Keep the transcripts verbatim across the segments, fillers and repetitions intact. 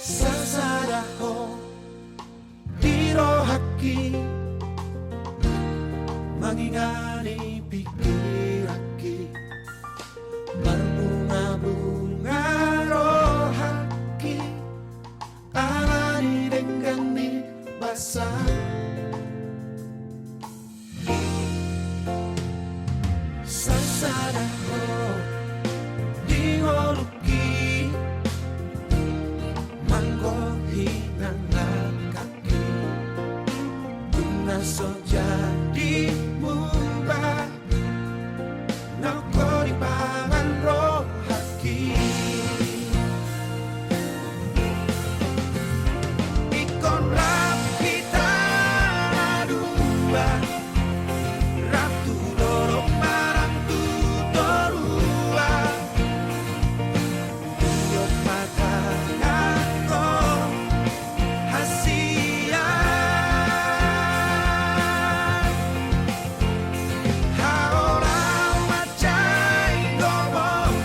Sasada ho di rohangki, mangingani pikiranki, marbunga-bunga rohangki, ala ni denggan ni basa. Sasada ho di ngolungki, manggohi nang langkangki, dung na so jadi muba, naung ho dipangan rohangki. Ingkon rap hita na dua, rap tu dolok manang tu toruan. Iop ma tanganho hasian. Haola mansai gomos,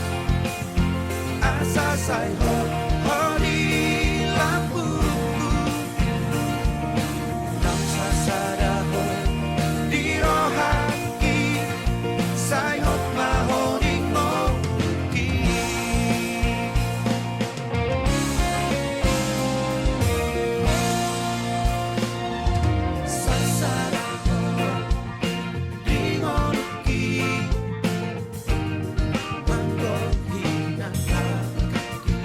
asa sai hot ho di lambungku. Naung sasada ho di rohangki, sai hot ma ho di ngolungki. Sasada ho di ngolungki, manggohi nang langkangki,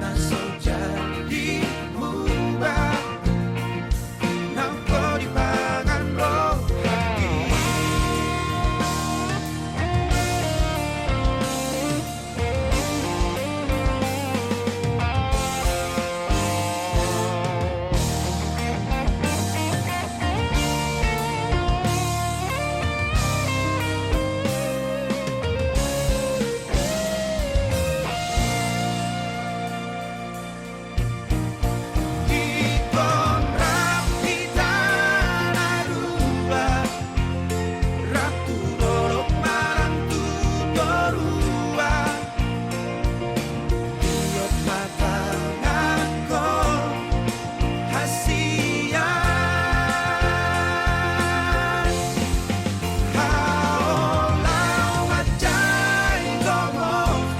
na so jadi muba, naung ho dipangan rohangki. Ingkon rap hita na dua, rap tu dolok manang tu toruan. Iop ma tanganho hasian. Haola mansai gomos,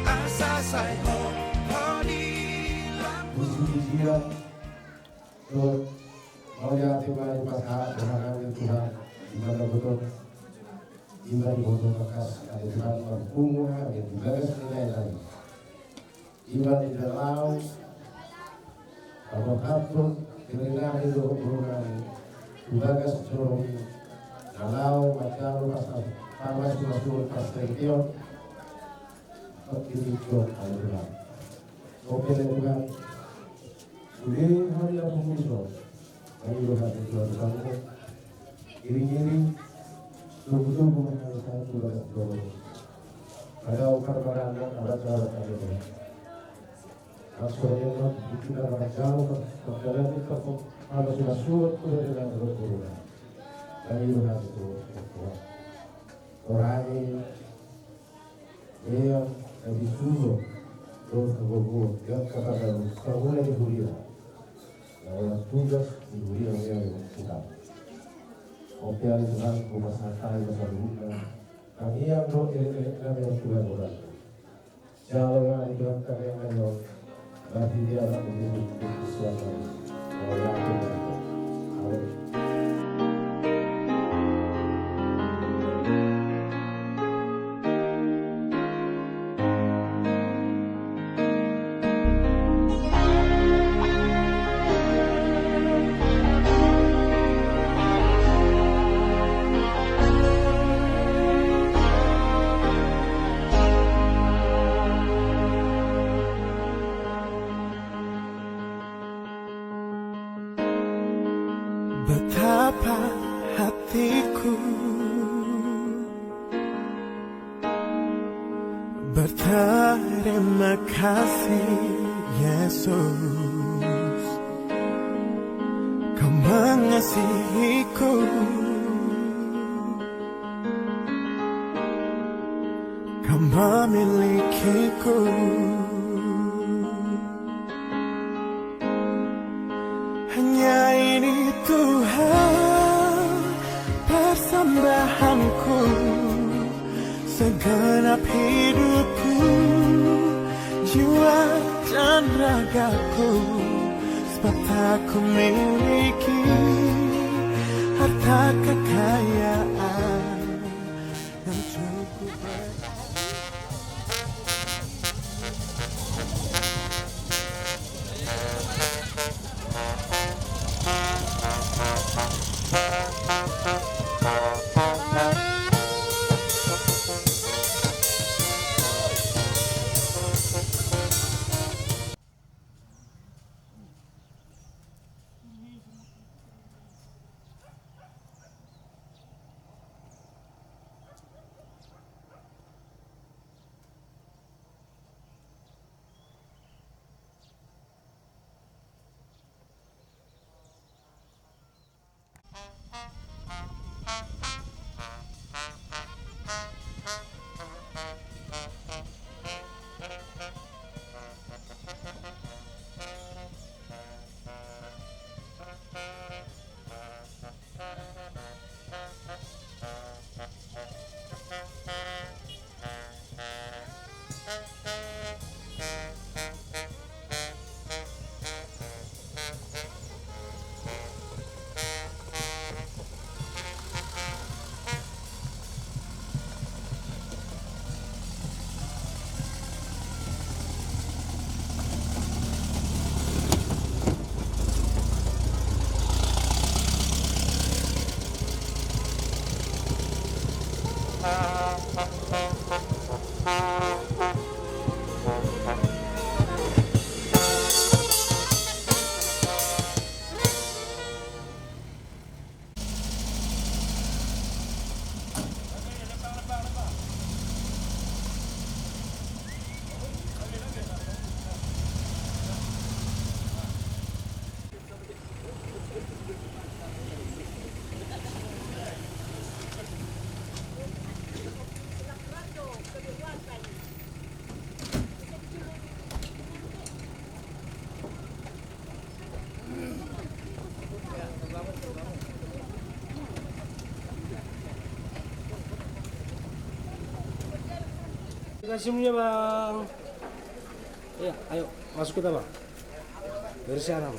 asa sai hot ho di lambungku. Musik siap. Dohot mauliate ma dipasahat hami tu Tuhan, di mana boto, di mana boto bagas, ale Tuhan, marpungu hami di bagas ni nai nai. Di mana di dalam, apa patut, keringat di dohot burungan, di bagas joromi, kalau macam pas, pas, pas, pas, pas, pas, Oke, ale Tuhan. Sude hami na pungmison, mangido hami tu Tuhan Tuhanmu. Iring-iring, tubu-tubu, mangido hami tu Tuhan Tuhanmu. Pada umpar barang, pada cara kami. Maksudnya, kita barang jauh, perjalanan kita, kalau sudah surat, sudah dengan berkurang. Mangido hami tu Tuhan. Orang ini Ia na disuruh, dohot na gogo, ia kata dalam, pangula di huria. Na olat tugas di huria, ia di huria. Oke, ale Tuhan, hupasahat hami ma saluhutna. Tangiang dohot elek-elek nami, ale Tuhan, olat. Jalo ma, ale Tuhan, tangiang nami. Betapa hatiku berterima kasih, Yesus, Kau mengasihiku, Kau memilikiku. Segenap hidupku, jiwa dan ragaku, sempat tak ku miliki harta kekayaan yang cukup. Kasih punya, Bang. Iya, ayo, masuk kita, Bang. Bersih, Anam.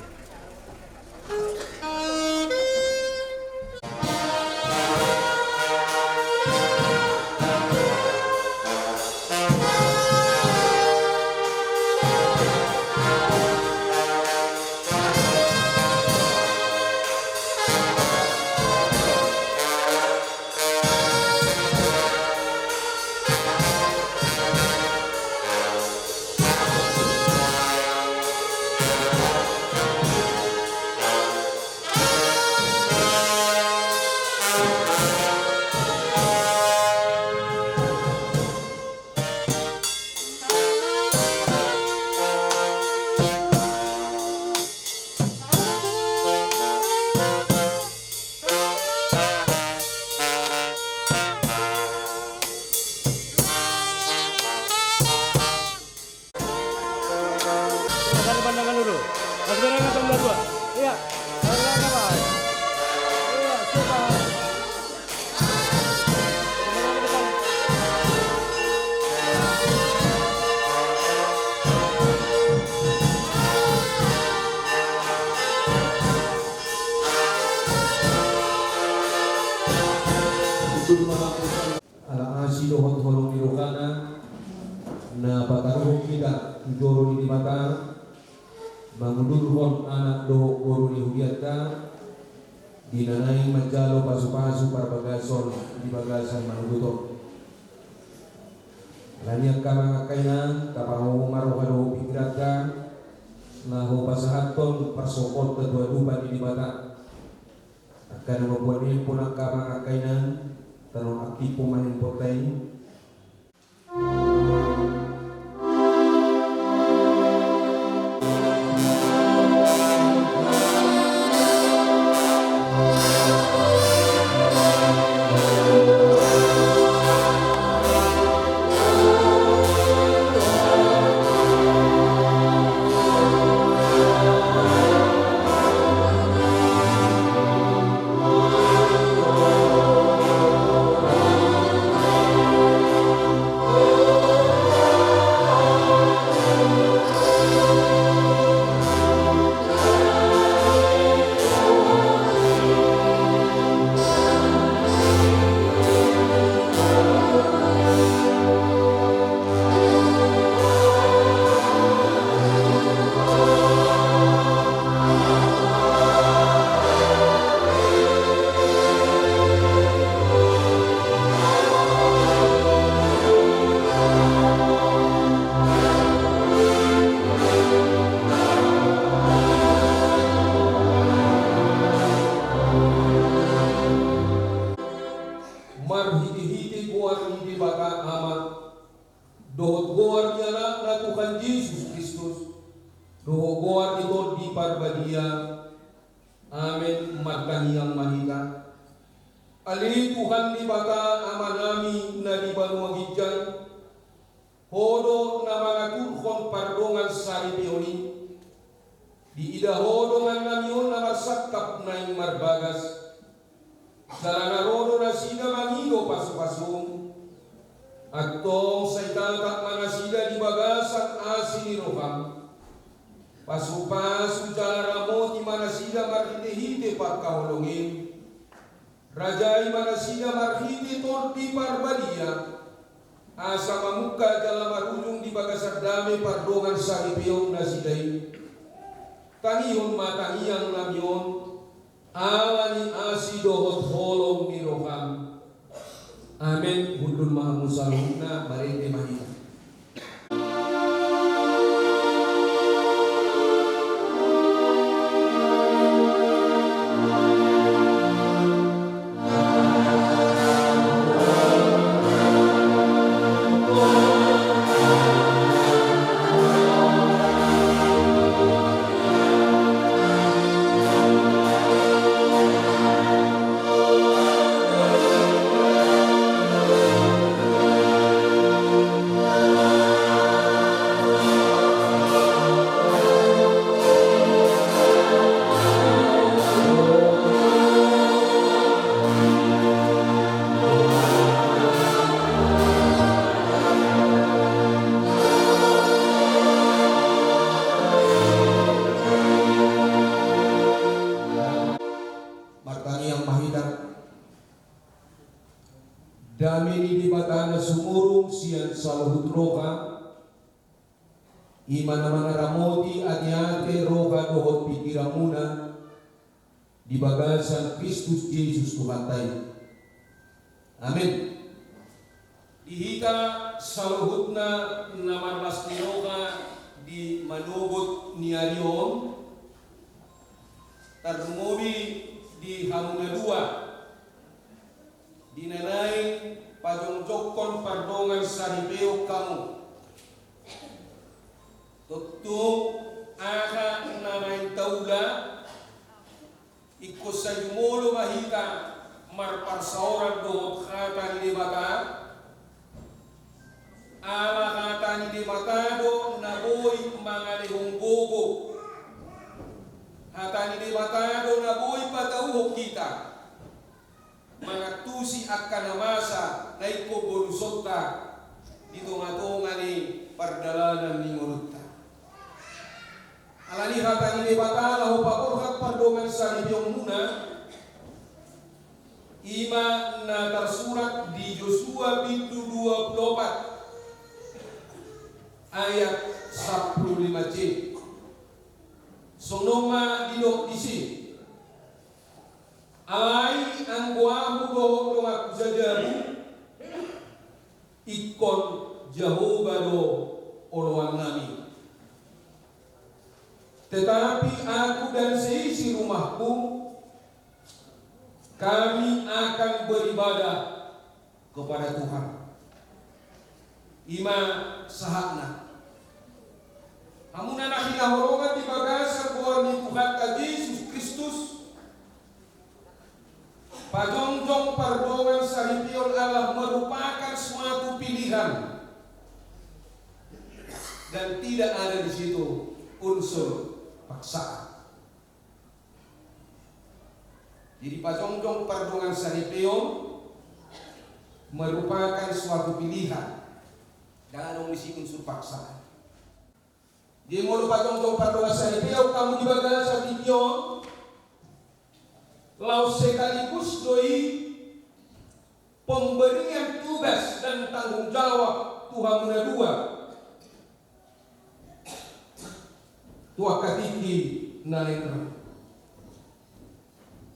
Pandangan dulu. Mas Bereng atau Mbak Dua? Iya. Pandangan, Mas. Iya, siap, Mas. Ala asi dohot holong ni rohana, na pataruhon hita tu joro ni Debata, mangudurhon anak dohot boru ni huria ta, di na naeng manjalo pasupasu parbagason di bagasan manogot on. Alani i angka amang angka inang, tapangomo ma roha dohot pingkiran ta, laho pasahathon parsombaon tu adopan ni Debata. Angka na mamboan handphone angka amang angka inang, tano aktif ma handphone ta i. Jesus Kristus, dohot goar ni Tondi Parbadia. Amen. Martangiang ma hita. Ale Tuhan Debata Amanami na di banua ginjang, Ho do na mangaturhon pardongan saripeon i. Diida Ho dongannami on na marsangkap naeng marbagas. Jala na ro do nasida mangido pasupasuM. Antong sai tatap ma nasida di bagasan asi ni rohaM. Pasupasu jala ramoti ma nasida marhitehite pangkaholongem. Rajai ma nasida marhite Tondi Parbadia, asa mamungka jala marujung di bagasan dame pardongan saripeon nasida i. Tangihon ma tangiangnami on, ala ni asi dohot holong ni rohaM. Amen. Hundul ma hamu saluhutna, marende ma hita. Martangiang ma hita. Dame ni Debata na sumurung sian saluhut roha, i ma na manaramoti ateate roha dohot pingkiranmuna di bagasan Kristus Jesus Tuhanta i. Amen. Di hita saluhutna na marlas ni roha di manogot ni ari on, tarlumobi di hamu na dua, di na naeng pajongjongkon pardongan saripeon hamu. Tontu aha na naeng taula, ingkon sai jumolo ma hita marparsaoran dohot hata ni Debata. Ala hata ni Debata do na boi mangalehon gogo. Hata ni Debata do na boi patauhon hita mangantusi angka na masa na ingkon bolusonta di tongatonga ni pardalanan ni ngolunta. Ala ni hata ni Debata laho paborhat pardongan saripeonmuna, i ma na tarsurat di Josua bindu dua pulu opat ayat sampulu lima c. Songon on ma didok disi. Alai anggo ahu dohot donganku sajabu, ingkon Jahowa do oloannami. Tetapi aku dan seisi rumahku, kami akan beribadah kepada Tuhan. I ma sahatna. Hamuna na hinaholongan di bagasan goar ni Tuhanta Jesus Kristus, pajongjong pardongan saripeon adalah merupakan suatu pilihan dan tidak ada di situ unsur paksaan. Jadi, pajongjong pardongan saripeon merupakan suatu pilihan. Ndang adong disi unsur paksaan. Jadi, molo pajongjong pardongan saripeon hamu di bagasan tingki on, laos sekaligus do i pemberian tugas dan tanggung jawab tu hamu na dua tu angka tingki na naeng ro.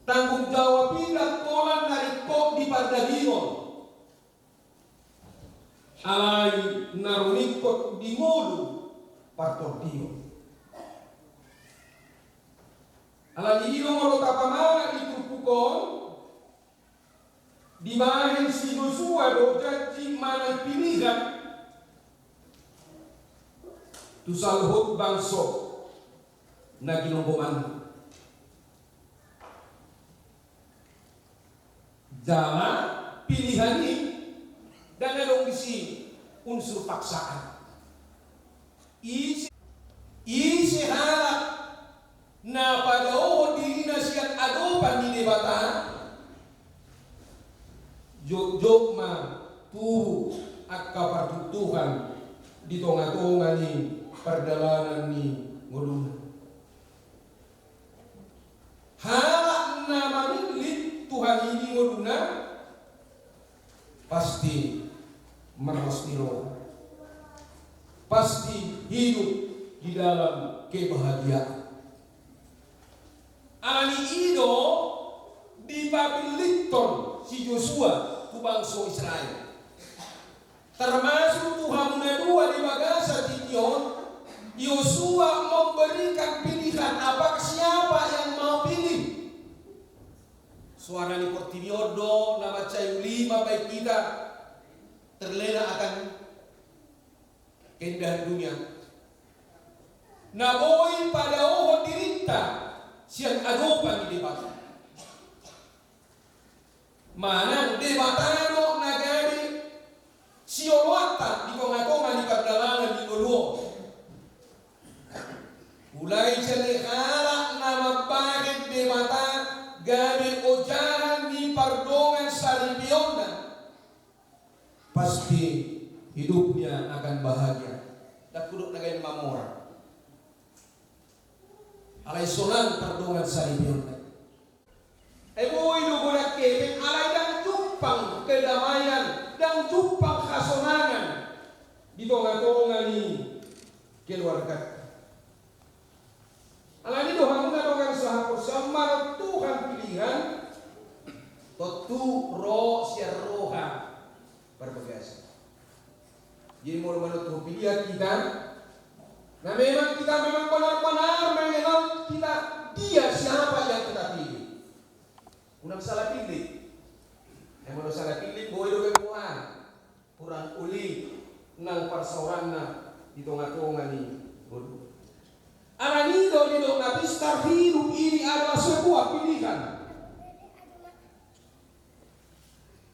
Tanggung jawab i ndang holan na ringkot di pardagingon, alai na ringkot di ngolu partondion. Alani i do molo tapamangan di turpuk on, dibahen si Josua do janji manang pilihan tu saluhut bangso na ginonggoman. Jala pilihan i ndang adong disi unsur paksaan. Ise, ise halak na padaohon dirina sian adopan ni Debata, jotjot ma tubu angka partuktuhan di tongatonga ni pardalanan ni ngoluna. Halak na mamillit Tuhan i di ngoluna, pasti marlas ni roha, pasti hidup di dalam kebahagiaan. Alani i do dipapillithon si Josua tu bangso Israel. Termasuk tu hamu na dua di bagasan tingki on, Yosua memberikan pilihan apakah siapa yang mau pilih. Soara ni portibi on do na mansai uli mambahen hita terlena akan keindahan dunia. Na boi padaohon dirinta sian adopan ni Debata. Manang Debata do na gabe sioloanta di tongatonga ni pardalanan ni ngolu on. Mulai sian halak na mambahen Debata gabe ojahan ni pardongan saripeonna, pasti hidupnya akan bahagia. Ndang hudok na gabe mamora. Alai sonang pardongan saripeonna. Ai boi do godang hepeng, alai ndang jumpang kedamaian, ndang jumpang hasonangan di tongatonga ni keluarganta. Alani do hamu na dongan sahaporseaon, manentuhon pilihan, tontu ro sian roha parbagasan. Jadi molo manentuhon pilihan hita, na memang hita memang benar-benar mengenal hita, dia, siapa yang kita pilih. Unang salah pilih. Ai molo salah pilih, boi do gabe boha, hurang uli nang parsaoranna di tongatonga ni ngolu. Alani i do didok na pistar, hidup ini adalah sebuah pilihan.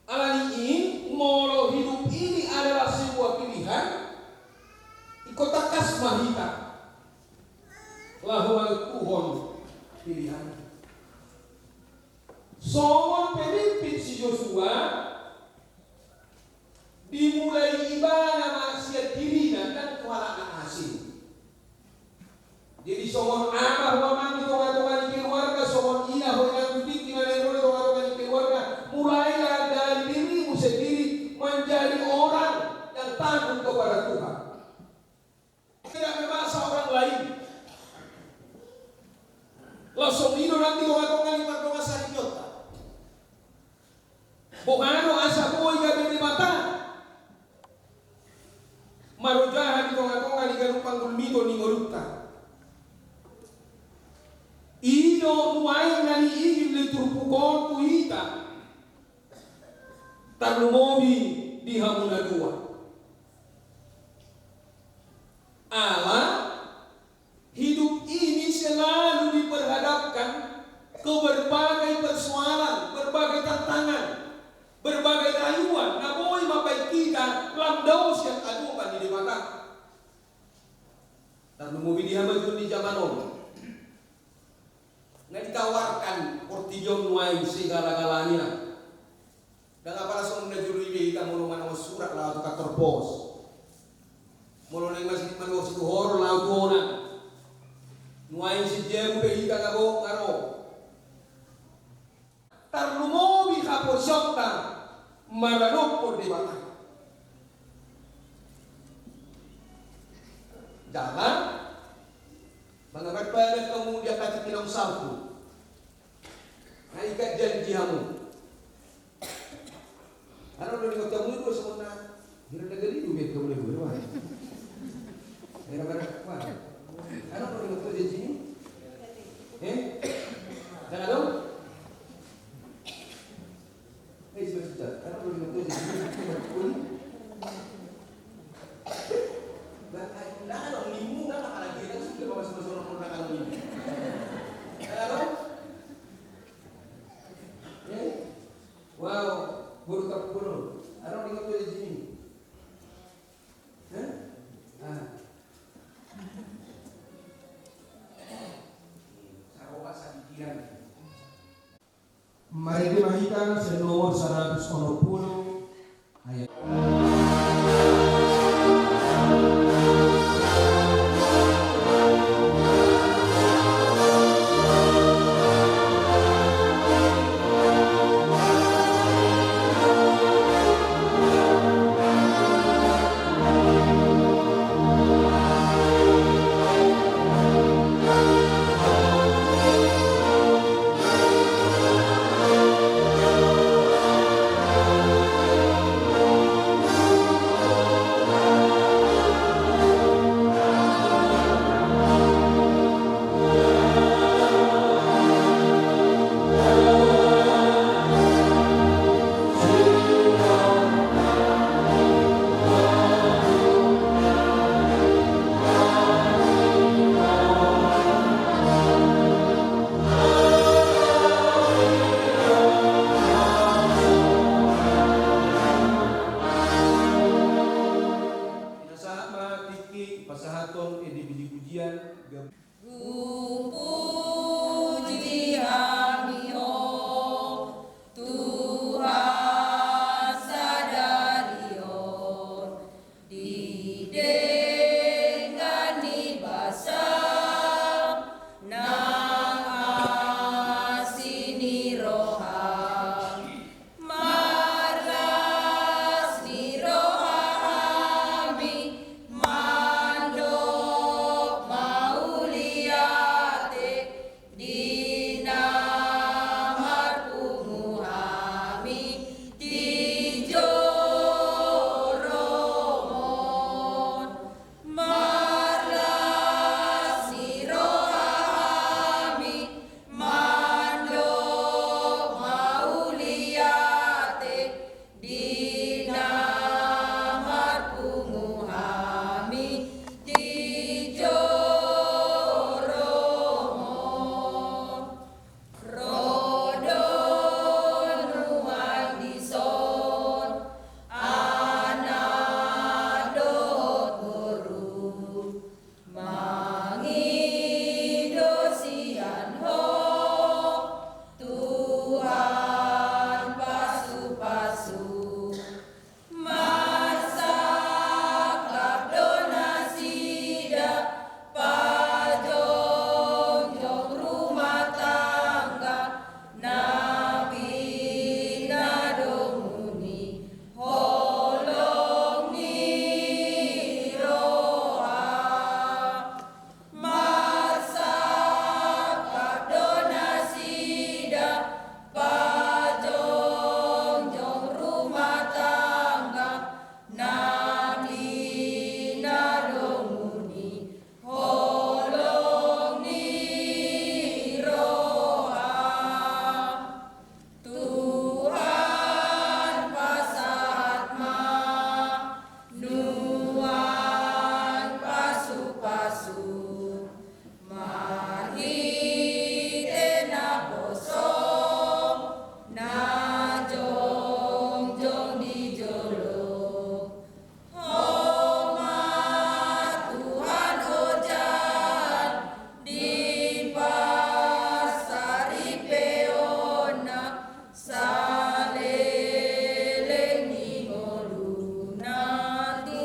Alani i, molo hidup ini adalah sebuah pilihan, ingkon tangkas ma hita laho manentuhon pilihan. Songon pemimpin si Josua, dimulai ibana ma sian dirina, ndang tu halak na asing. Jadi songon ama ho amang di tongatonga ni keluarga, songon ina ho inang tu tingki na naeng ro di tongatonga ni keluarga, mulailah dari dirimu sendiri menjadi orang yang takut kepada Tuhan. Tidak memaksa orang lain. Laos songon i do nang di tongatonga ni pardongan saripeonta. Boha do asa boi gabe Debata marojahan di tongatonga ni ganup panggulmiton ni ngolunta. I do nuaeng na niigil ni turpuk on tu hita, tarlumobi di hamu na dua. Ala hidup ini selalu diperhadapkan ke berbagai persoalan, berbagai tantangan, berbagai rayuan na boi mambahen hita lam dao sian adopan ni Debata. Tarlumobi di hamajuon ni jaman on. Na ditawarkan portibi on nuaeng segala-galanya. Ndang apala songon na jolo i be hita molo manongon surat laho tu kantor pos. Molo naeng masuk manongon situhor laho tu ona. Nuaeng sian jabu pe hita nga bo nga ro. Tarlumobi haporseaonta maradophon Debata. Jala mangabar pada kamu di angka tingki na salpu. Na ikat janji hamu. Ano do ningot hamu i do songon na hira na galidu be kamu na dua. Hira mana mana. Ano do ningot hamu janji ni? Eh? Ndang adong? Eh, sudah, sudah. Ano do ningot hamu janji ni? Bah, ndang adong ni mu. Ende di pujian, gab- Hupuji hami Ho, Tuhan sadari on, di denggan ni basa nang asi ni roha. Marlas ni roha hami mandok mauliate, di na marpungu hami di joro on. Marlas ni roha hami mandok mauliate, di na marpungu hami di joro on. Ro do nuaeng dison anak dohot boru, mangido sian Ho Tuhan pasupasu. Marsangkap do nasida pajongjong rumah tangga, na pinadomu ni holong ni roha. Marsangkap do nasida pajongjong rumah tangga, na pinadomu ni holong ni roha. Tuhan, pasahat ma nuaeng pasupasu, marhite naposo na jongjong di jolo. Ho ma Tuhan ojahan di parsaripeonna, saleleng ni ngoluna tu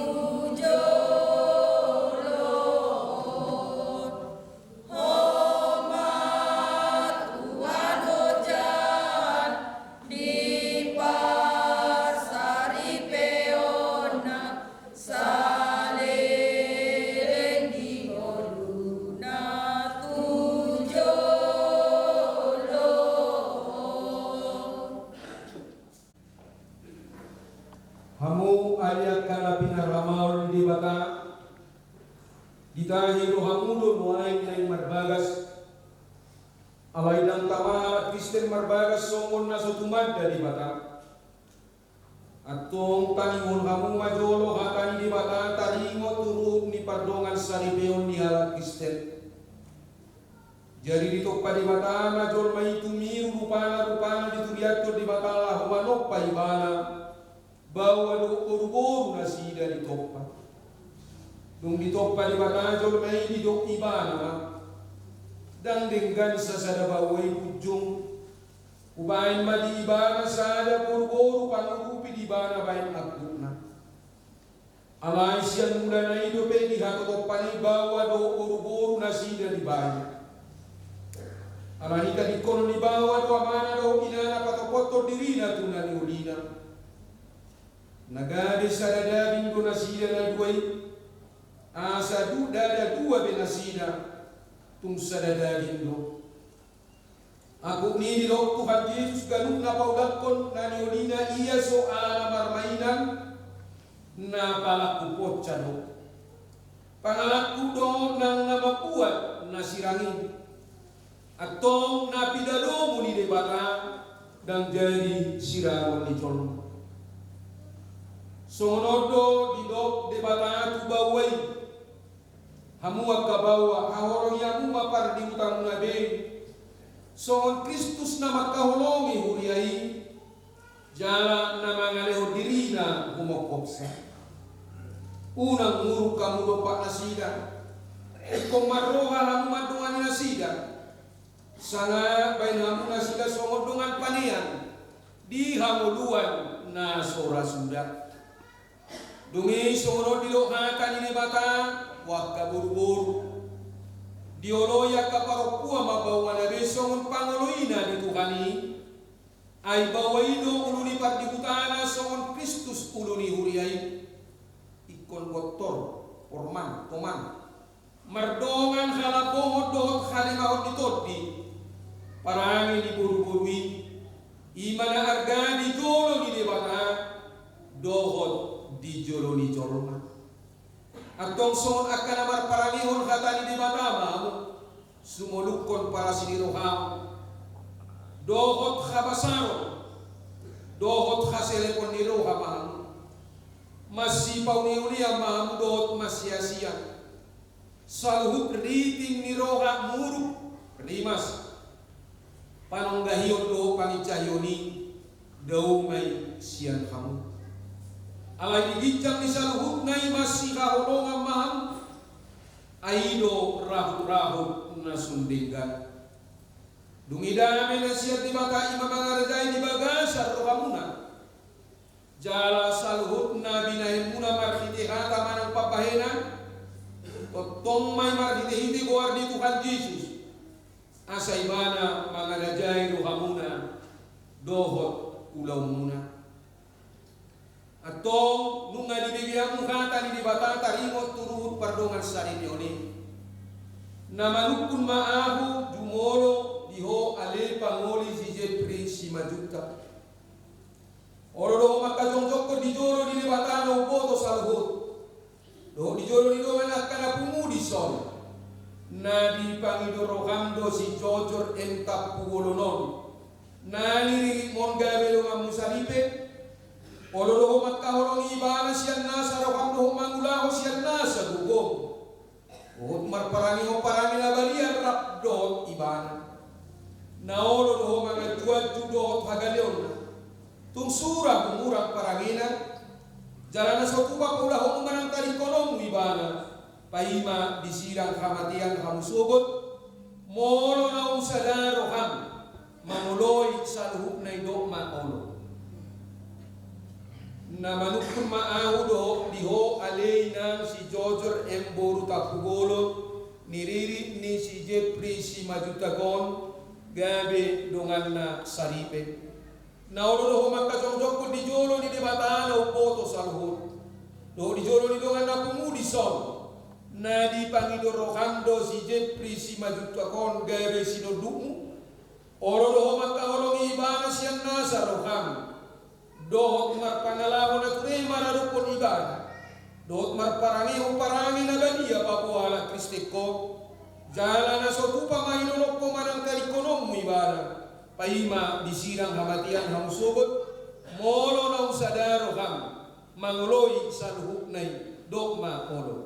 jolo on. Ho ma Tuhan ojahan di parsaripeonna, saleleng ni ngoluna tu jolo on. Hamu angka na pinaramaol ni Debata, ditahi rohamu do nuaeng naeng marbagas. Alai ndang tama halak Kristen marbagas songon na so tumanda Debata. Antong tangihon hamu ma jolo hata ni Debata taringot tu ruhut ni pardongansaripeon ni halak Kristen. Jadi ditompa Debata ma jolma i tumiru rupana, rupana dituriathon Debata laho manompa ibana, baoa dohot boruboru nasida ditompa. Dung ditompa Debata jolma i, didok ibana ma, ndang denggan sasada baoa i punjung. Hubaen ma di ibana sada boruboru pangurupi di ibana baen angkupna. Alai sian mulana i dope dihatotompana i baoa dohot boruboru nasida dibaen. Alani i tadingkonon ni baoa do amana dohot inana patopothon dirina tu na niulina. Na gabe sada daging do nasida na dua i, asa ndada dua be nasida, tung sada daging do. Angkup ni i didok Tuhan Jesus ganup na paulakhon na niulina ia so ala na marmainan, na palangkuponsa do. Pangalangkup do nang na mambuat na sirang i. Antong na pinadomu ni Debata ndang jadi sirangon ni jolma. Songon on do didok Debata tu baoa i. Hamu angka baoa, haholongi hamu ma pardihutamuna be, songon Kristus na mangkaholongi huria i, jala na mangalehon dirina humongkopsa. Unang muruk hamu dompak nasida, Ingkon marroha hamu mandongani nasida, sanga baen hamu nasida songon dongan panean di hangoluan na so ra suda. Dung i songon on didok hata ni Debata, o angka boruboru, dioloi angka parompuan ma baoa na be songon pangoloina di Tuhan i. Ai baoa i do ulu ni pardihutana songon Kristus ulu ni huria i. Ingkon gontor, porman, toman, mardongan halambohon dohot halemahon ni tondi, parange ni boruboru i, i ma na arga di jolo ni Debata dohot di jolo ni jolma. Antong songon angka na marparangehon hata ni Debata ma hamu, sumolukhon parasi ni roham, dohot habasaron, dohot haselepon ni roha ma hamu. Masipauneunean ma hamu dohot masiasian. Saluhut riting ni roha muruk, rimas, panonggahion dohot pangincahion i dao ma i sian hamu. Alai di ginjang ni saluhutna i masihaholongan ma hamu, ai i do rahutrahut na sun denggan. Dung i dame na sian Debata i ma mangarajai di bagasan rohamuna. Jala saluhutna binahenmuna marhite hata manang pambahenan, tongtong ma i marhitehite goar ni Tuhan Jesus, asa Ibana mangarajai rohamuna dohot ulaonmuna. Antong nunga dibege hamu hata ni Debata taringot tu ruhut pardongan saripeon i. Na manungkun ma ahu jumolo di ho ale pangoli si Jepri Simanjuntak. Olo do ho mangkajongjongkon di jolo ni Debata na umboto saluhut, dohot di jolo ni dongan angka na pungu dison, na dipangido roham do si Jojor M Tampubolon on, na niriritmon gabe donganmu saripe. Olo do ho mangkaholongi ibana sian nasa roham dohot mangulahon sian nasa gogom. Dohot marparangehon parange na badia rap dohot ibana. Na olo do ho manganjuanju dohot hagaleonna. Tung sura humurang parangena. Jala na so tupa paulahonmu manang tadingkononmu ibana, paima disirang hamatean hamu sogot. Molo naung sada roham mangoloi saluhutna i, dok ma olo. Na manungkun ma ahu dohot di ho ale inang si Jojor M boru Tampubolon, niririt ni si Jepri Simanjuntak on, gabe donganna saripe. Na olo do ho mangkajongjongkon di jolo ni Debata na umboto saluhut, dohot di jolo ni dongan na pungu dison, na dipangido roham do si Jepri Simanjuntak on gabe sinondukmu. Olo do ho mangkaholongi ibana sian nasa roham, dohot marpangalaho na ture maradophon ibana, dohot marparangehon parange na badia paboa halak Kristen ho. Jala na so tupa ma hilolongko manang tadingkononmu ibana, paima disirang hamatean hamu sogot. Molo naung sada roham mangoloi saluhutna i, dok ma olo.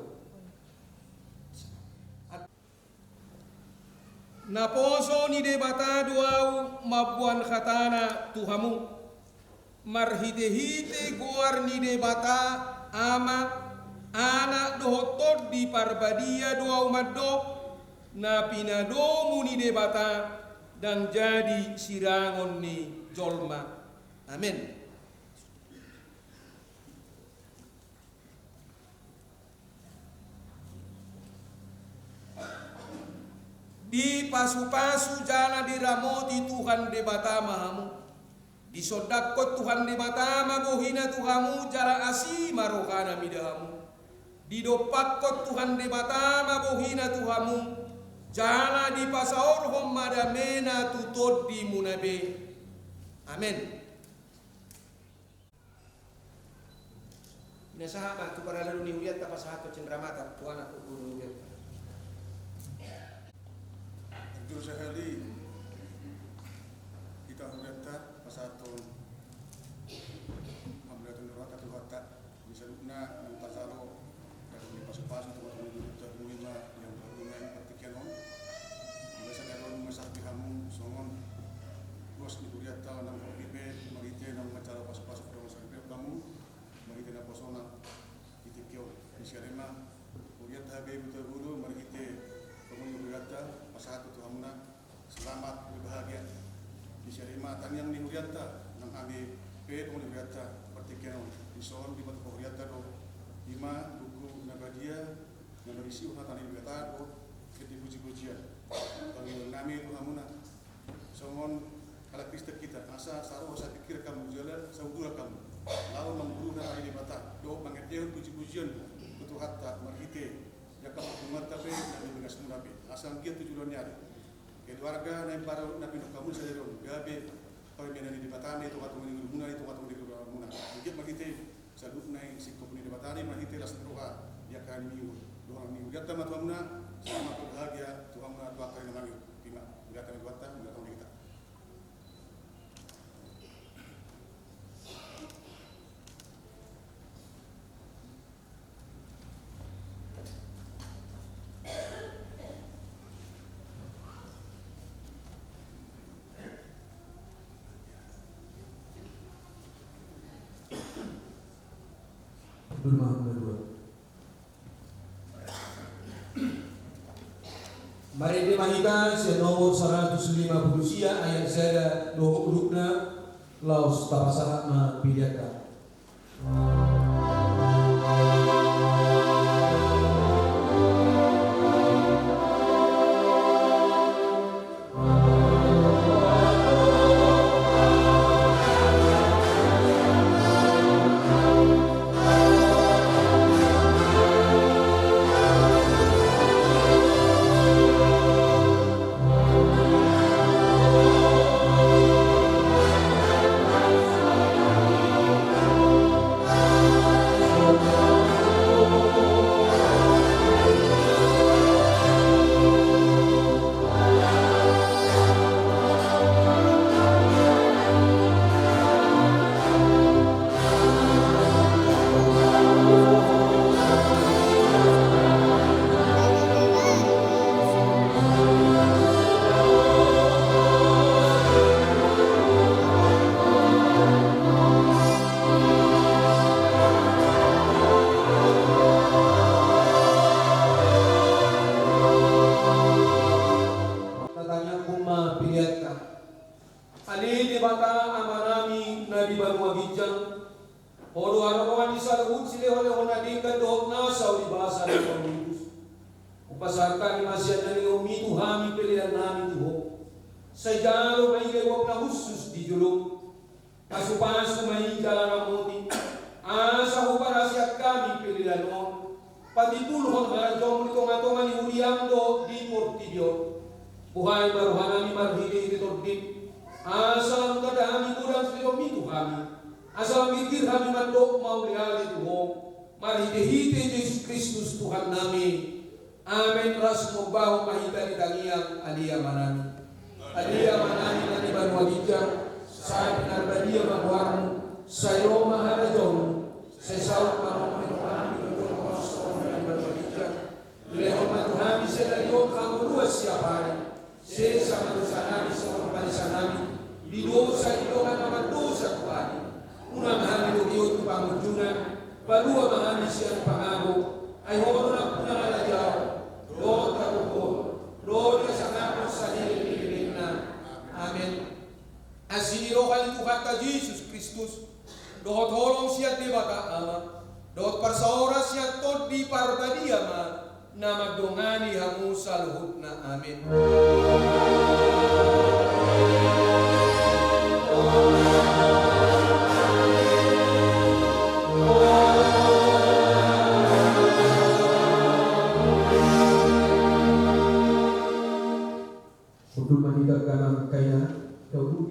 Naposo ni Debata do ahu mamboan hatana tu hamu, marhitehite goar ni Debata Ama, Anak dohot Tondi Parbadia do ahu mandok, na pinadomu ni Debata ndang jadi sirangon ni jolma. Amen. Dipasupasu jala diramoti Tuhan Debata ma hamu. Disondangkon Tuhan Debata ma bohina tu hamu jala asi ma rohana mida hamu. Didompakkon Tuhan Debata ma bohina tu hamu jala dipasaorhon ma damena tu tondimuna be. Amen. Ina sahat ma tu parhalado ni hurianta pasahathon cenderamata tu anak boru ni hurianta. Jujur sahali hita hurianta pasahathon hamauliateon ni rohanta tu Tuhanta. Di saluhutna naung tajalo, gabe dipasupasu tu anak boru ni hurianta, muli ma di hambahambuna i partingkian on. Molo sai gabe on mansai hamu songon bos ni hurianta naung hot i pe, marhite naung manjalo pasupasu tu dongan saripeon hamu. Marhite naposona di tingki on, di sian i ma hurianta hape boru Jadi ma tangiang ni hurianta, nang hami pe tong ni hurianta, partingkian on, dison dipatumpak hurianta do, ima buku na badia, na marisi hata ni Debata do, di puji-pujian. Tangiang nami tu hamuna, songon halak Kristen hita, asa saroha sapingkiran hamu jala sauduran hamu, laho mangguruhon ari ni Debata, dohot mangendehon puji-pujian tu Tuhanta, marhite, jaka parpunguanta pe, na di bagasmuna pe, asa anggiat tu joloan ni ari. Keluarga na imbaru na pinungka muna sadari on, gabe pambahenan ni Debata ma i tu tonga-tonga ni ngolumuna, i tu tonga-tonga ni keluargamuna. Anggiat marhite saluhutna i singkop ni Debata i marhite las ni roha di angka na niula. Dohonon ni hurianta ma tu hamuna, selamat berbahagia tu hamuna tu angka na mangido. Ima hurianta ma tu Tuhanta, hurianta ma tu hita. Marende ma hita sian nomor saratus lima pulu sia ayat sada dohot urupna, laos tapasahat ma pelean ta. Tatangianghon ma pelean ta. Ale Debata Amanami na di banua ginjang, Ho do haroan ni saluhut silehon-lehon na denggan dohot nasa uli basa ni parlinggoman. Hupasahat hami ma sian na nilehonMi tu hami pelean nami tu Ho. Sai jalo ma i uap na hushus di jolom. Pasu-pasu ma i jala ramoti. Asa huparasiat hami pelean on. Patimbulhon harajaonMu di tonga-tonga ni huriaM dohot di portibi on. Buhai ma roha nami marhite-hite TondiM. Asa lam tanda hami godang silehonMi tu hami. Asa lam girgir hami mandok mauliate tu Ho. Marhite-hite Jesus Kristus Tuhan nami. Amen. Ras mambahut ma hita di tangiang Ale Amanami. Ale Amanami na di banua ginjang, sai pinarbadia ma goarMu, sai ro ma harajaonMu, sai saut ma rohaM di tonga-tonga nami dohot di banua ginjang. Lehon ma tu hami sadari on hangoluan siapari. Sesa ma dosa nami songon panesanami di dosa ni dongan na mandosa tu hami. Unang hami togihon tu pangunjunan, palua ma hami sian pangago. Ai Ho do nampuna harajaon dohot hagogoon dohot hasangapon saleleng ni lelengna. Amen. Asi ni roha ni Tuhanta Jesus Kristus, dohot holong sian Debata Ama, dohot parsaoran sian Tondi Parbadia ma na mandongani hamu saluhutna. Amen. Hundul ma hita, angka inang, taudu.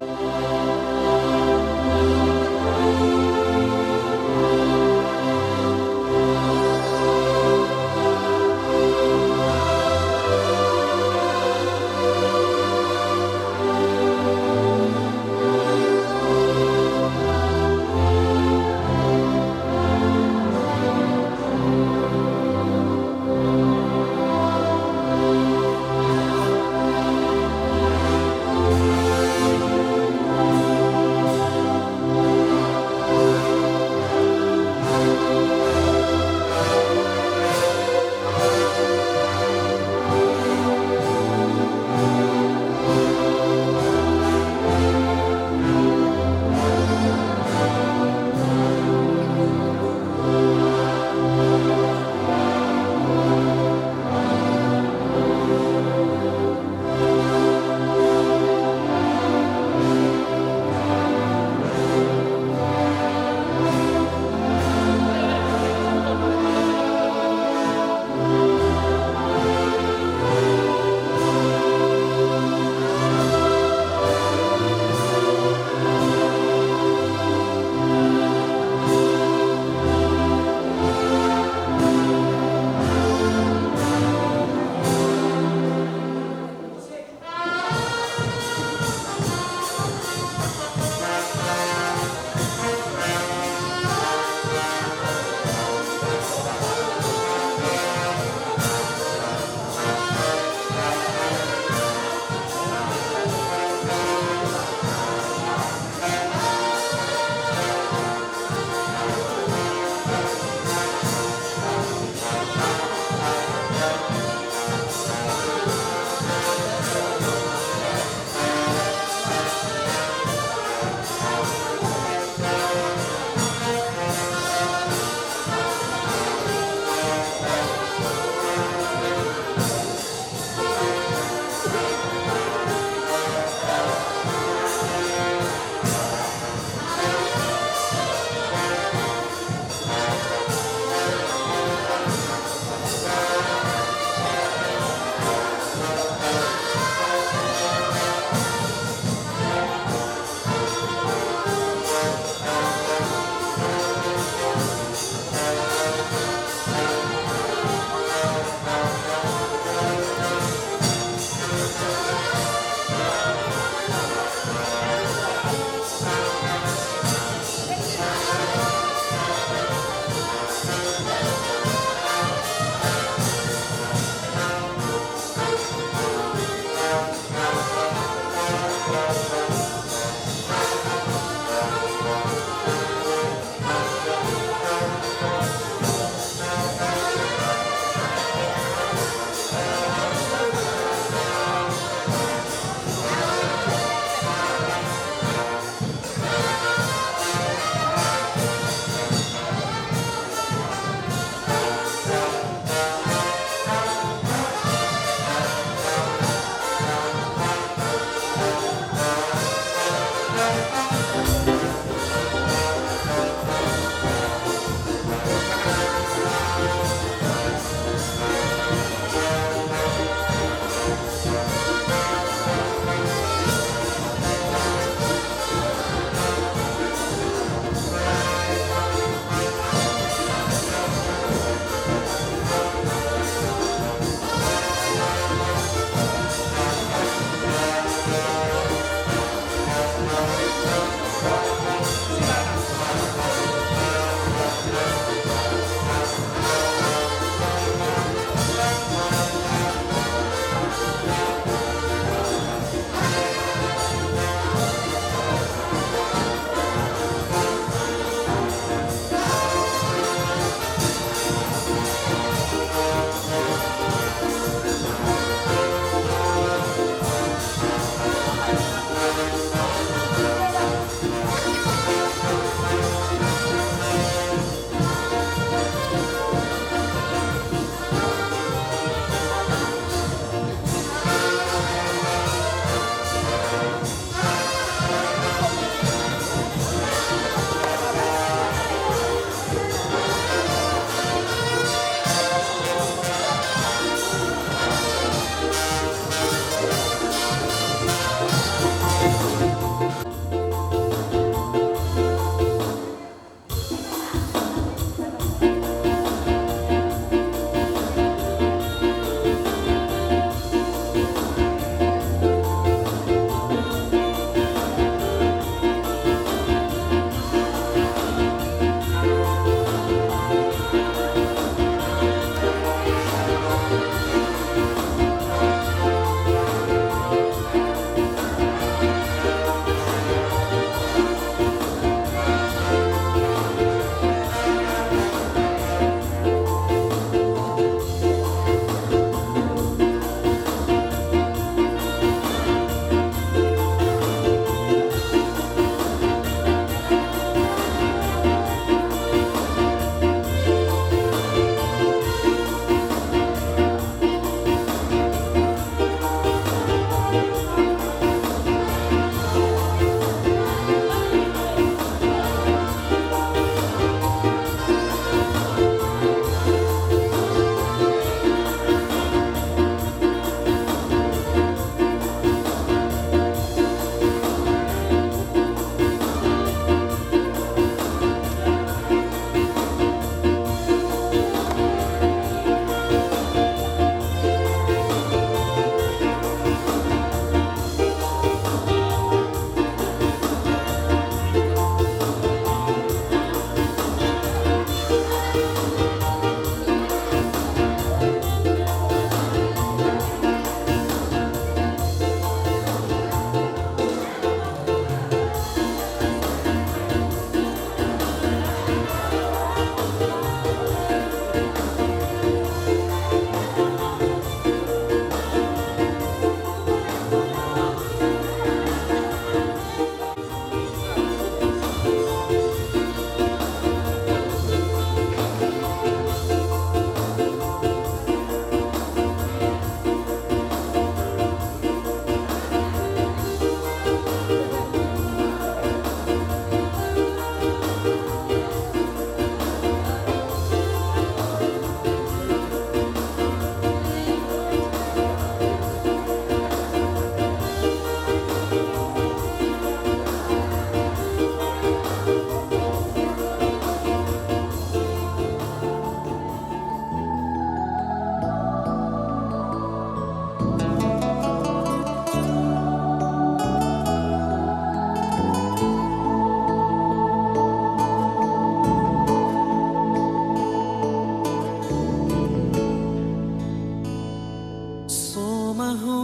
ma ho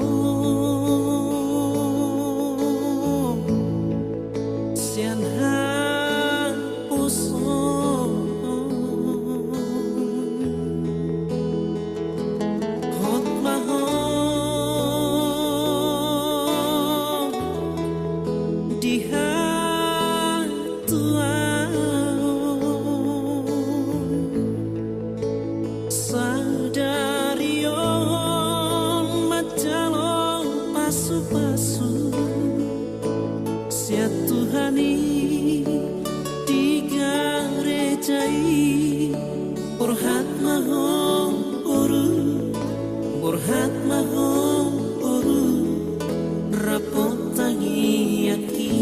sian haposoon. Hot ma ho di hatuaon. Sadari on manjalo pasupasu sian Tuhan i di gareja i. Borhat ma ho boru, borhat ma ho boru, rap tangiangki.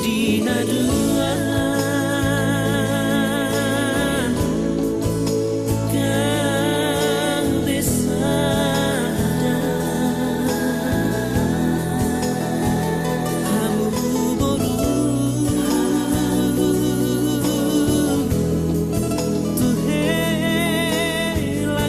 Di na dua gabe sada, hamu boru, tu hela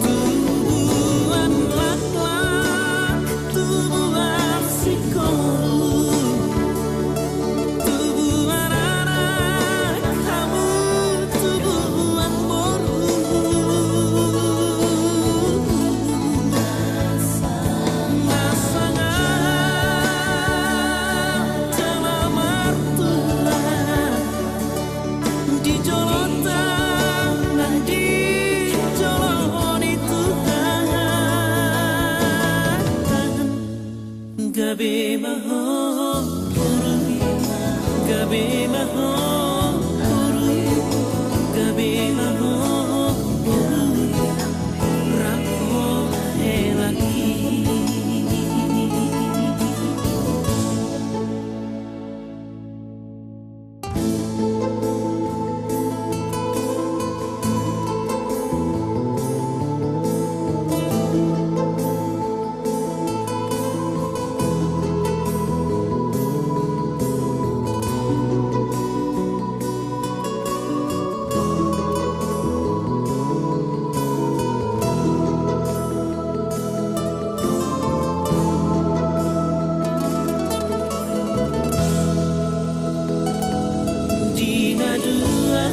Tubuan laklak, tubuan singkoru, tubuan anak hamu, tubuan boru. Na sangap jala martua di jolonta nang di jolo ni Tuhan. Gabe ma ho boru, gabe ma ho boru, gabe ma ho boru, rap ho hela i. Di na dua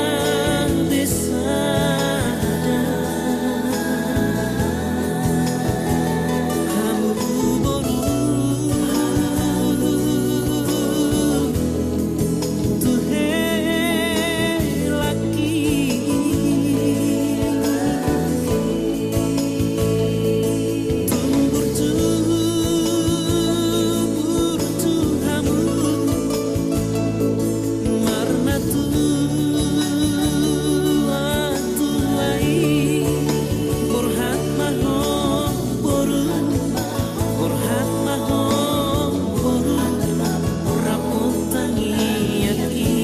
gabe sada, hamu boru, tu hela i. Tumbur tumbur tu hamu, marnatua tua i, borhat ma ho boru, borhat ma ho boru, rap tangiangki.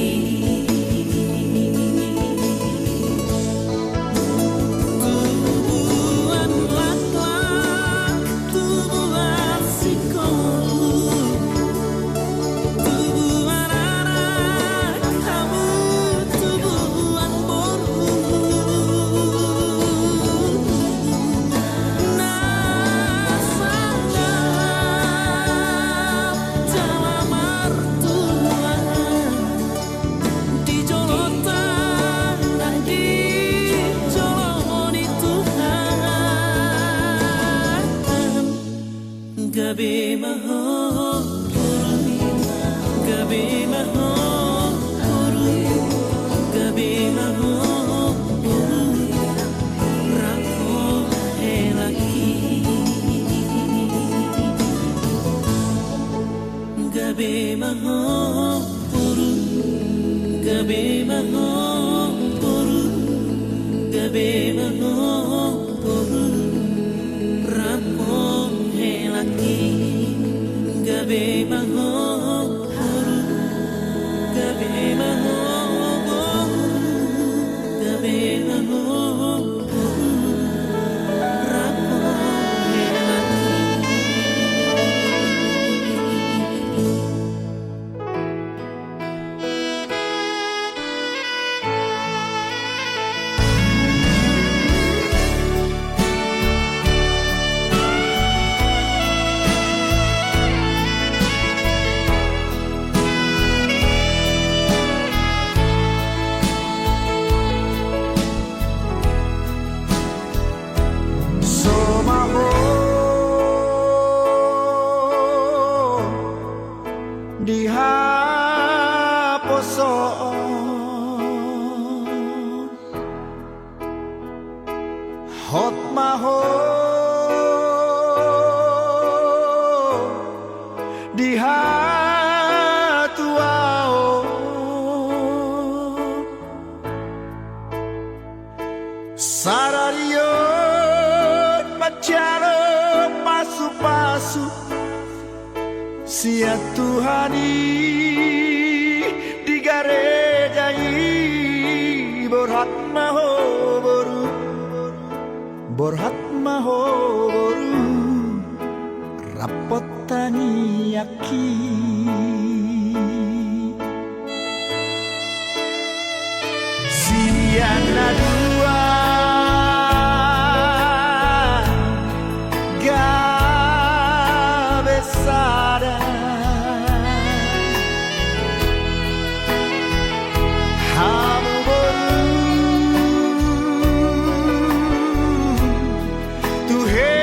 Tubuan laklak, tubuan singkoru, tubuan anak hamu, tubuan boru. Na sangap jala martua di jolonta nang di jolo ni Tuhan. Gabe ma ho boru, gabe ma ho boru, gabe ma ho boru, rap ho hela i. Gabe ma ho boru, gabe ma ho boru, gabe ma ho boru. Rap hamu helangki, gabe ma ho boru, gabe ma ho boru, gabe ma ho boru. Rap hamu helangki. So ma ho di haposoon, hot ma ho di hatuaon. Sadari on manjalo pasupasu sian Tuhan i di gareja i. Borhat ma ho boru, borhat ma ho boru, rap hot tangiangki. Sian na dua gabe sada. Hamu boru tu helangki.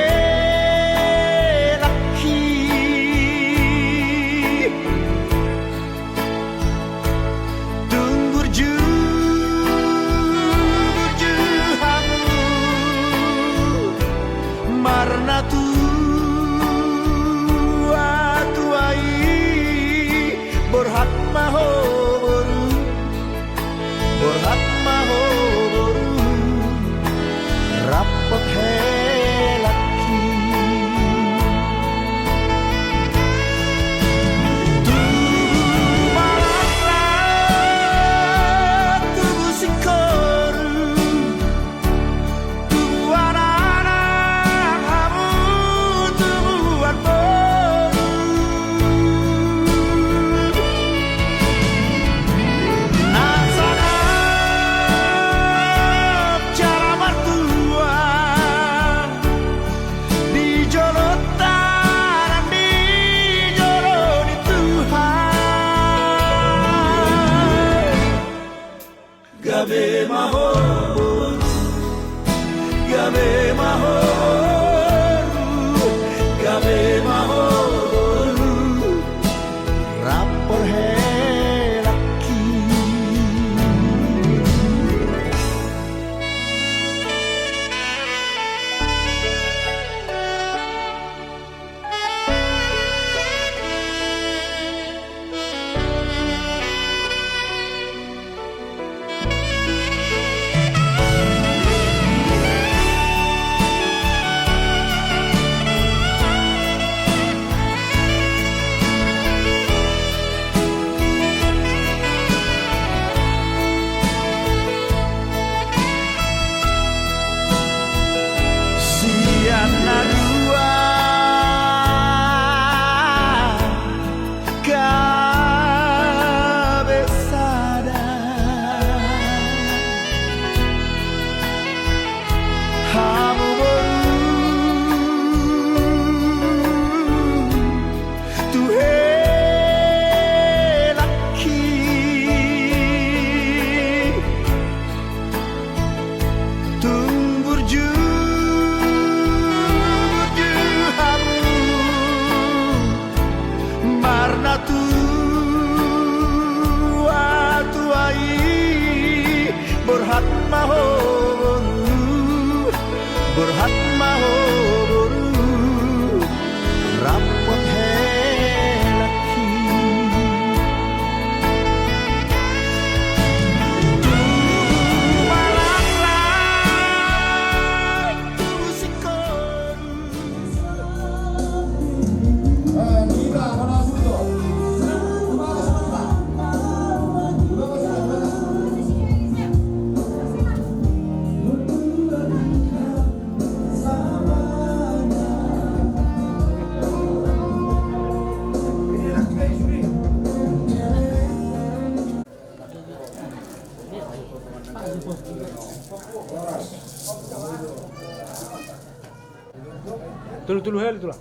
Tolu, tolu hali tulang.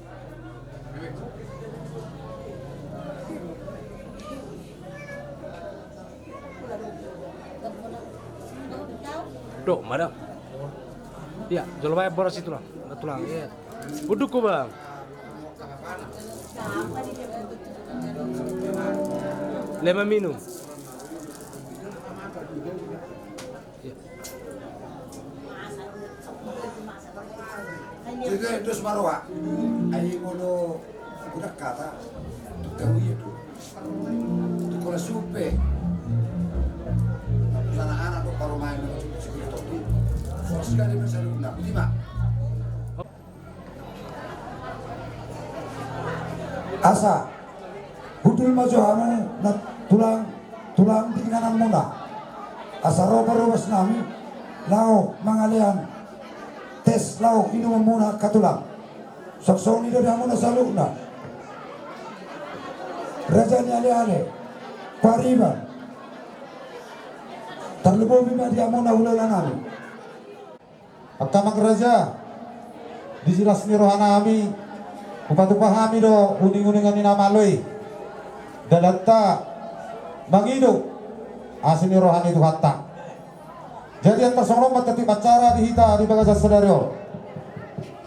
Dok, madam. Iya, jolo baen boras i tulang. Tulang, iya. Uduk ku bang. Lema minum. Iya. Jadi dos maroa. Ai molo budak kata. Tukang iya tu. Tukang supe. Sana anak do parumaen. Sekali sekali masa lu nak. Budi mak. Asa hundul ma jo hamu na tulang, tulang di inananmuna. Asa ro parobasnami laho mangalean tes laho inumonmuna angka tulang. Songon i do di hamuna saluhutna. Raja ni aleale, pariban. Tarlumobi ma di hamuna hulahulanami. Angka amang raja, di las ni rohanami, hupatupa hami do uninguningan ni na malo i. Dalanta mangido asi ni roha ni Tuhanta. Jadi antar songon on ma tati acara di hita di bagasan sadari on.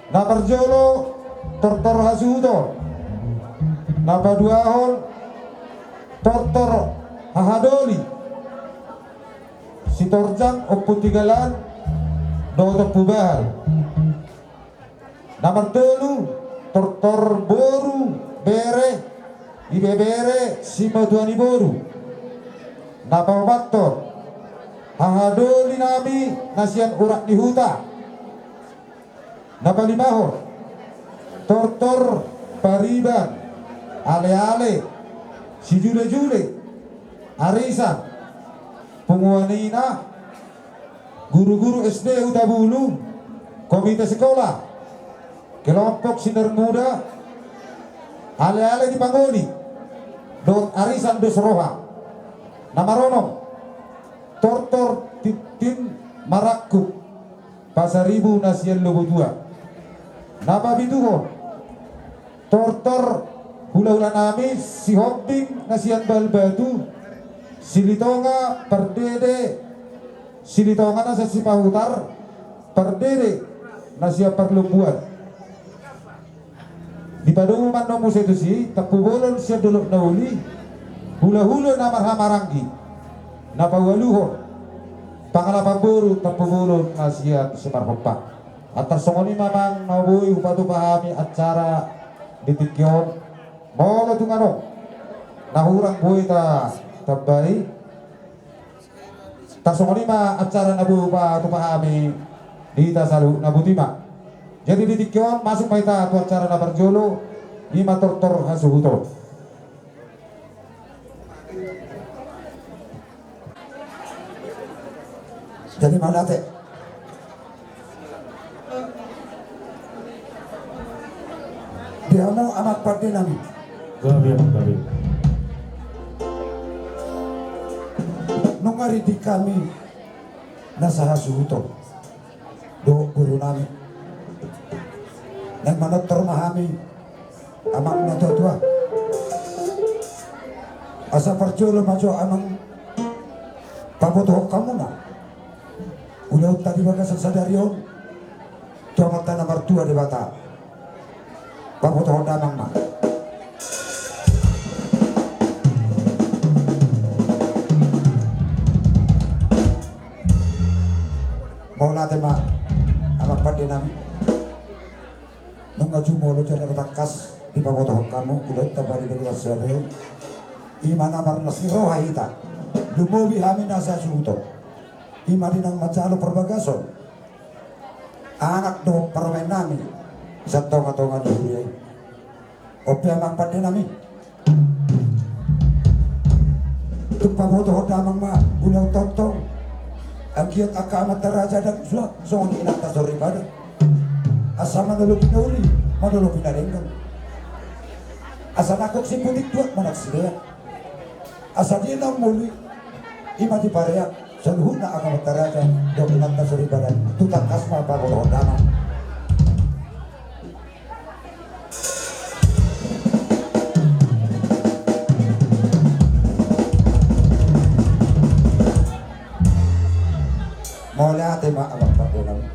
Na parjolo tortor hasuhuton. Na paduahon tortor hahadoli. Sitorjang, Ompu Tigalan dohot Ompu Bahal. Na martolu tortor boru, bere, ibebere simatua ni boru. Na paopathon hahadolinami na sian urat ni huta. Na palimahon tortor pariban, aleale, sijulejule, arisan, punguan ina, guruguru S D Hutabulu, komite sekolah, kelompok sinar muda, aleale di pangoli dohot arisan dos roha. Na maronom tortor tintin marangkup Pasaribu na sian Lobo Tua. Na papituhon tortor hulahulanami Sihombing na sian Bahalbatu, Silitonga pardede, Silitonga na sian Sipahutar, pardede na sian Parlombuan. Dipadomu ma annon muse tusi, tampubolon sian dolok na uli, hulahula na marhahamaranggi. Na paualuhon pangalapan boru, tampubolon na sian Simarhompa. Antar songon i ma amang na boi hupatupa hami acara di tingki on. Molo tung adong na hurang boi tatambai. Tarsongon i ma acara na boi hupatupa hami di hita saluhutna, boti ma. Jadi di tingki on masuk ma hita tu acara na parjolo, i ma tortor hasuhuton. Jadi mauliate. Di hamu amang pandenami. Gabe, amang, gabe. Nunga rindik hami nasa hasuhuton dohot borunami. Naeng manortor ma hami amang na tuatua. Asa parjolo ma jo amang pabotohon hamuna ulaonta di bagasan sadari on tu Amanta na martua Debata. Pabotohon damang ma. Mauliate ma amang pandenami. Nunga jumolo jala tangkas dipabotohon hamu ulaonta di bagasan sadari on. I ma na marlas ni roha hita. Lumobi hami nasa hasuhuton. I ma di naung manjalo parbagason. Anak dohot parumaennami sian tongatonga ni huria i. On pe amang pandenami. Tung pabotohon damang ma ulaonta on. Anggiat angka amanta raja ndang suang songon inanta soripada. Asa manolopi na uli, manolopi na denggan. Asa nangkok siputik tuak manang sideak. Asa dia na muli i ma dipareak saluhutna angka amanta raja dohot inanta soripada. Tung tangkas ma pabotohon damang. Mauliate ma amang pande nami.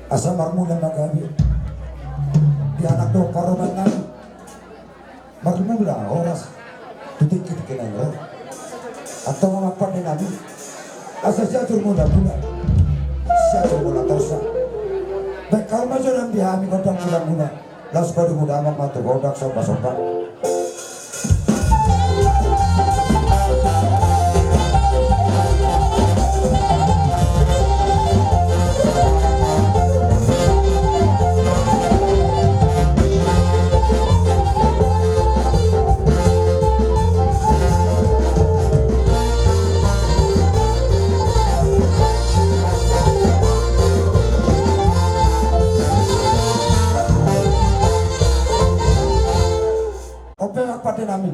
Asa marmula ma gabe di anak dohot parumaen nami. Marmula horas tu tingki-tingki na naeng ro. Antong amang pande nami, asa siajur mula-mula, siajur mula torsa. Baen hamu ma jolo di hami gondang mula-mula. Laos padumu damang ma tu gondang somba-somba. On pe amang pande nami.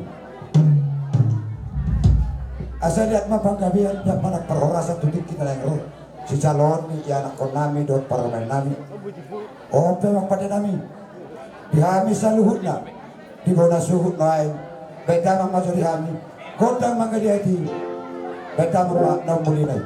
Asa liat ma panggabean, liat ma nang parhorasan tu tingki na naeng ro. Sijaloon ni ianakhon nami dohot parumaen nami. On pe amang pande nami. Di hami saluhutna, di bona suhut nuaeng, baen damang ma jolo di hami gondang mangaliat i. Baen damang ma na ummuli na i.